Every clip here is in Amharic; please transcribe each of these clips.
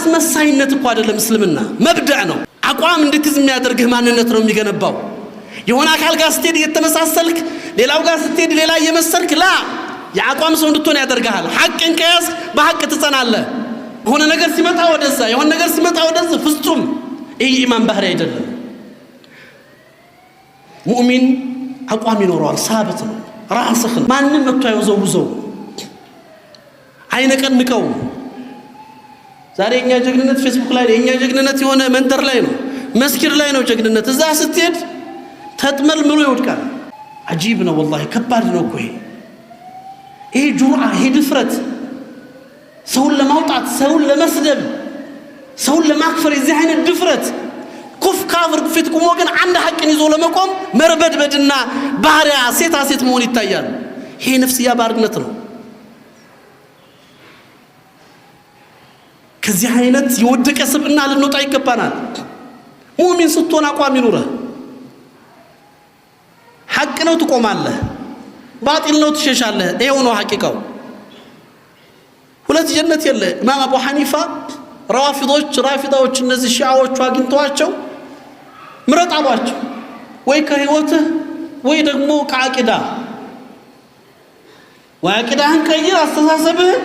አስመሳይነት እኮ አይደለም እስልምና፣ መብዳእ ነው። አቋም እንድትይዝ የሚያደርግህ ማንነት ነው የሚገነባው። የሆነ አካል ጋር ስትሄድ እየተመሳሰልክ፣ ሌላው ጋር ስትሄድ ሌላ እየመሰልክ لا፣ የአቋም ሰው እንድትሆን ያደርግሃል። ሐቅን ከያዝክ በሐቅ ትጸናለህ። የሆነ ነገር ሲመጣ ወደዛ፣ የሆነ ነገር ሲመጣ ወደዛ፣ ፍጹም ይህ ኢማን ባህሪ አይደለም። ሙእሚን አቋም ይኖረዋል። ثابت ነው፣ راسخ ነው። ማንም መጥቶ አይወዘውዘው፣ አይነቀንቀው። ዛሬ የእኛ ጀግንነት ፌስቡክ ላይ ነው። የእኛ ጀግንነት የሆነ መንደር ላይ ነው፣ መስጊድ ላይ ነው ጀግንነት። እዛ ስትሄድ ተጥመልምሎ ይወድቃል። عجيب ነው والله፣ ከባድ ነው እኮ ይሄ። ይሄ جرأة፣ ይሄ ድፍረት፣ ሰውን ለማውጣት፣ ሰውን ለመስደብ፣ ሰውን ለማክፈር የዚህ አይነት ድፍረት፣ ካፍር ፊት ቁሞ ግን አንድ ሐቅን ይዞ ለመቆም መርበድበድና ባሪያ ሴታ ሴት መሆን ይታያል። ይሄ ነፍስያ ባርነት ነው። ከዚህ አይነት የወደቀ ስብዕና ልንወጣ ይገባናል። ሙእሚን ስትሆን አቋም ይኑረህ። ሐቅ ነው ትቆማለህ፣ ባጢል ነው ትሸሻለህ። ይኸው ነው ሐቂቃው። ሁለት ጀነት የለ። ኢማም አቡ ሐኒፋ ረዋፊዶች፣ ራፊዳዎች፣ እነዚህ ሺዓዎቹ አግኝተዋቸው ምረጥ አሏቸው። ወይ ከህይወትህ ወይ ደግሞ ከአቂዳ፣ ወይ አቂዳህን ቀይር አስተሳሰብህን፣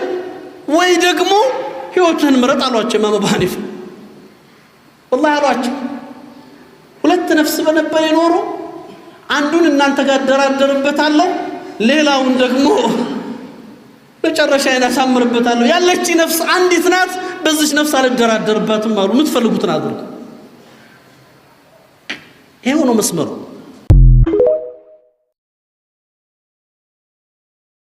ወይ ደግሞ ህይወትህን ምረጥ አሏቸው። ኢማም አቡ ሐኒፋ والله አሏቸው፣ ሁለት ነፍስ በነበር የኖሩ አንዱን እናንተ ጋር እደራደርበታለሁ፣ ሌላውን ደግሞ መጨረሻዬን አሳምርበታለሁ። ያለች ነፍስ አንዲት ናት፣ በዚች ነፍስ አልደራደርባትም አሉ። የምትፈልጉትን አድርጉ። ይሄው ነው መስመሩ።